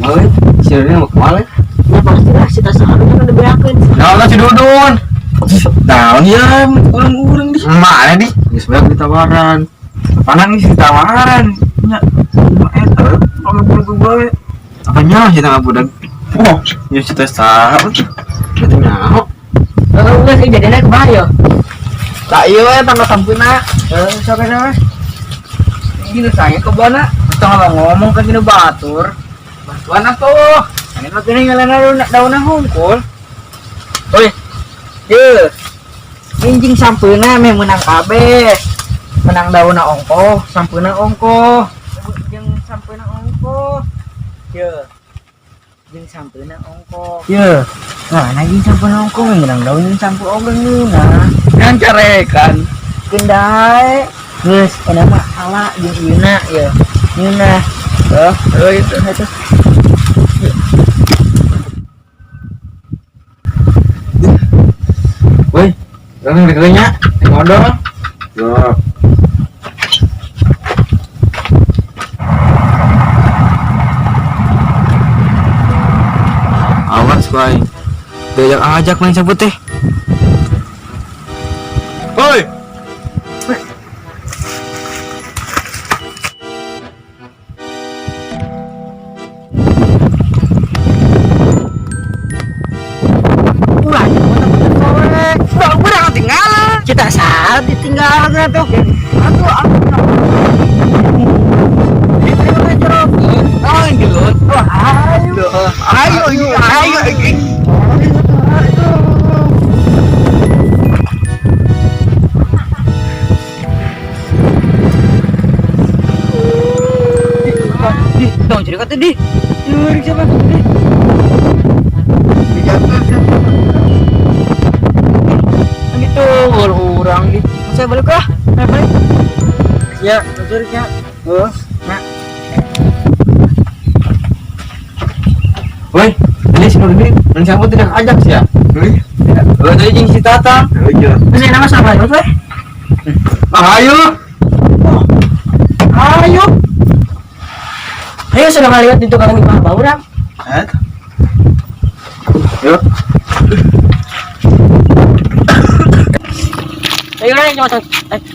Kumaha si Dudun mau kemana? Ya pastilah si tas anu kan udah beakeun. Nah, si Dudun. Naon ya urang-urang di. Mana di? Geus banyak ditawaran. Apaan nih ditawaran? Nya, eta kalau gue apa nya sih tangga budak. Oh, ya cita saha tuh. Itu nyaho. Heeh, geus ieu jadina kumaha yo? Tak iya we tangga sampeuna. Heeh, sok eta mah. Gini saya ke bona, tong ngomong ke gini batur. Bantuan atuh. Ini mah gini ngalana daun hungkul. Oi. Ye. Injing sampeuna meh menang kabeh. Menang daunna ongkoh, sampeuna ongkoh. Jeung sampeuna ongkoh. Ye. Jeung sampeuna ongkoh. Ye. Nah, nah jeung sampeuna ongkoh meh menang daun jeung sampe oge ngeunah. Kan carekan. Kendai. Geus, eta mah ala jeung ieuna ye. Ngeunah. Oh, oh itu. Itu. Woi, urang rek nya, ngodol. Yo. Awas wae. Diajak-ajak main cabut teh. Woi. Ulah, bener-bener sore. Bang, udah ketinggalan. Kita saat ditinggalkan tuh. Aduh, aku. Oh, gelut. Ayo. Ayo, ayo, ayo. Di, dong cerita tuh di. Curi siapa tuh di? Gitu, orang di. Saya balik ah, saya balik. Ya, curi ya. Oh, nah. Woi, ini si Nurdin, main cabut tidak ajak sih ya? Oh, tadi jeung si Tata. Iya. Ini nama siapa ya, Pak? Ayo. Ayo. Ayo sudah ngaliwat di tukang imah bau orang. Eh? Yuk. Ayo lah, nyokot,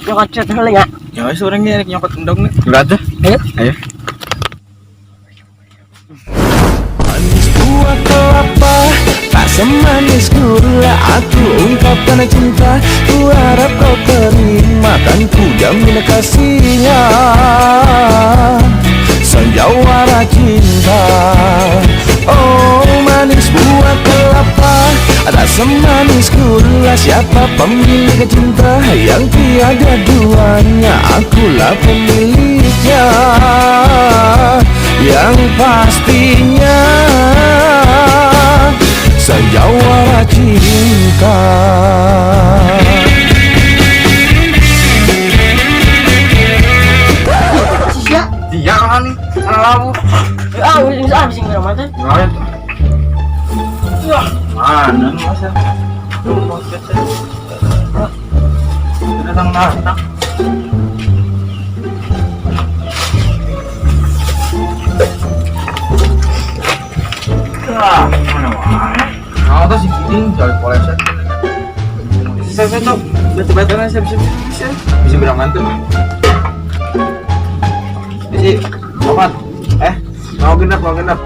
nyokot cerita ya. Ya wis urang ge rek nyokot endog nih. Udah tuh. Ayo. Ayo. Manis buah kelapa tak semanis gula. Aku ungkapkan cinta, ku harap kau terima. Kan ku jamin kasihnya, sang jawara cinta. Oh manis buah kelapa tak semanis gula. Siapa pemilik cinta yang tiada duanya? Akulah pemiliknya, yang pastinya sang jawara cinta. Sia. Dia kan nih, sana labu. Ah, bisa habis yang mana tuh? Mana tuh? Wah, Mana masa? Datang datang. Ah, mana wae? Nah, tuh si Giding cari poleset. Saya tuh batu-batuan saya bisa bisa. Bisa bilang mantu. Isi, opat. Eh, mau genap, mau genap.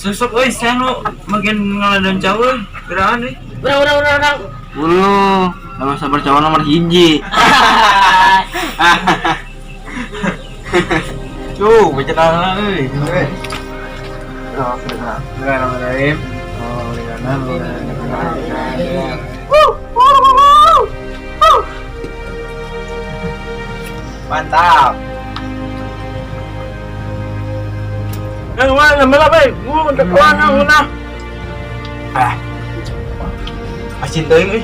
Susuk euy, saya nu bagian ngaladon cau euy. Gerakan euy. Urang urang urang urang. Ulu, sama sabar cowok nomor hiji. Tuh, baca tangan euy. Bismillahirrahmanirrahim. Mantap. Eh, wah, nambah lah, bay. Gua untuk kawan aku nah. Ah. Asin teuing euy.